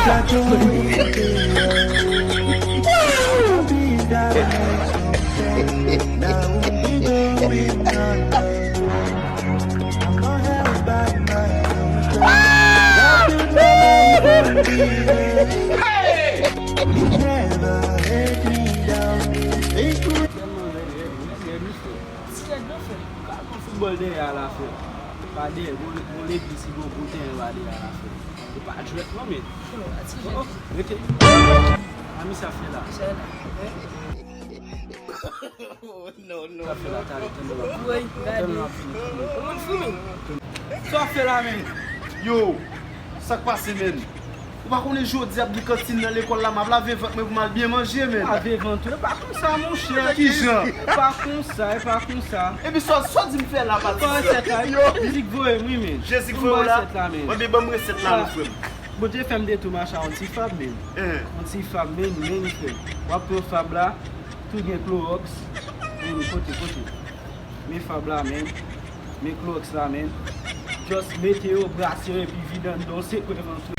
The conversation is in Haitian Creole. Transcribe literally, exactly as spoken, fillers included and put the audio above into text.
Ti nèg nan fè. Ou ka pran foutbòl dèyè a la fè. Pa dèyè, gon, gon legliz ki gon gwo tèren pa dèyè a la fè. E pa jwèt non, men. Oh, oh, rete. A misye ap fè la. Sa fè la, talè, tann nou ap vini. Tann nou ap vini. Ou moun fou, men. Sa w ap fè la, men? Yo, sa k pase, men? Ou pa konnen jodi ap gen kantin nan lekòl la, m ap lave vant mwen pou m al byen manje, men. Lave vant ou, e pa konsa, monchè. Kijan? E pa konsa, e pa konsa. Epi sa, sa w di m fè la, pati? Ba resèt la, mizik voye m, wi, men. Jezi k voye w la? Ba resèt la, men. Mwen, ban m resèt la, non, frè m. Bondye fè m de tou mache a yon ti fab, men. Yon ti fab, men, men, frè m. W ap pran fab la, tou gen klowòks. Men, kote, kote? Men fab la, men. Men klowòks la, men. Just mete yo, brase yo, epi vide anndan, se kwen rantre.